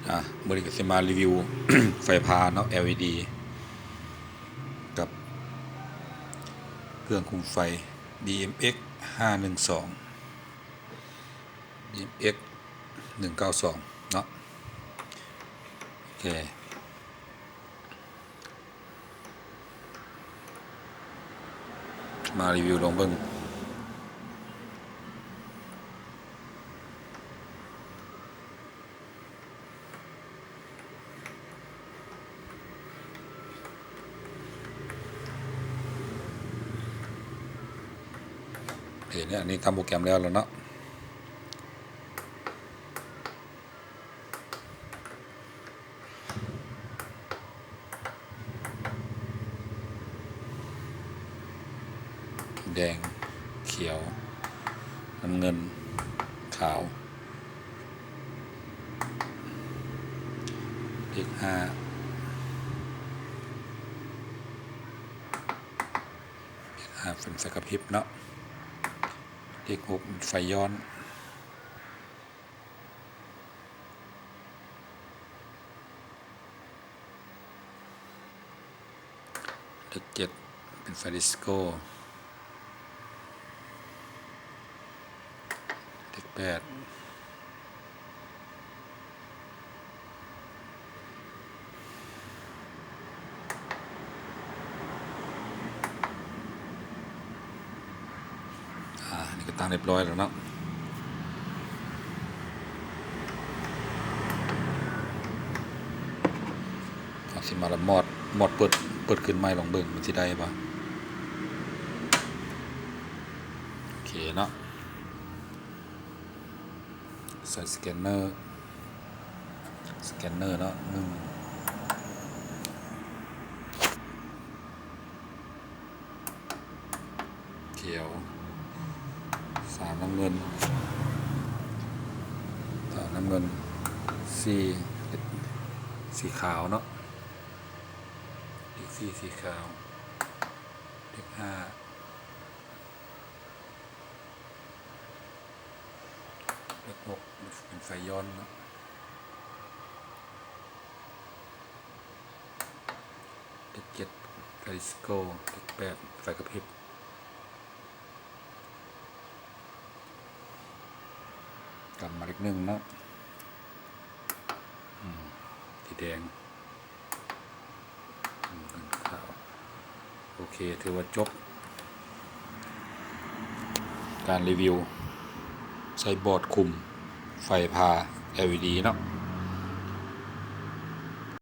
ອ່າ ມື້ນີ້ກໍຊິມາຣີວິວໄຟຟ້າເນາະ ແອລອີດີ ກັບເຄື່ອງຄຸມໄຟ ບີເອັມເອັກຫ້າໜຶ່ງສອງ ບີເອັມເອັກໜຶ່ງເກົ້າສອງເນາະ. ໂອເຄ ມາຣີວິວລອງເບິ່ງ. ເຫັນແລ້ວ ອັນນີ້ທຳໂປຣແກຣມແລ້ວແລ້ວເນາະ. ແດງ ຂຽວ ນ້ຳເງິນ ຂາວ ເລກຫ້າ ເລກຫ້າເປັນໄຟກະພິບເນາະ ເລກຫົກເປັນໄຟຍ້ອນ ເລກເຈັດເປັນໄຟດິສໂກ້ ເລກແປດ ອ່າ ນີ້ກໍຕັ້ງຮຽບຮ້ອຍແລ້ວເນາະ. ເຮົາຊິມາລະມອດ ມອດເປີດ ເປີດຂຶ້ນໃໝ່ລອງເບິ່ງມັນຊິໄດ້ບໍ່. ໂອເຄເນາະ. ໃສ່ສະແກນເນີ ສະແກນເນີເນາະ ໜຶ່ງ ຂຽວ ສາມ ນ້ຳເງິນ ສາມ ນ້ຳເງິນ ສີ່ ສີຂາວເນາະ ເລກສີ່ ສີຂາວ ເລກຫ້າ ເລກຫົກເປັນໄຟຍ້ອນເນາະ ເລກເຈັດໄຟດິສໂກ້ ເລກແປດໄຟກະພິບ ກຳມາເລກໜຶ່ງເນາະ ອືມ ສີແດງ ໂອເຄ ຖືວ່າຈົບການຣີວິວໃຊ້ບອດຄຸມໄຟຟ້າ ແອລອີດີ ເນາະ.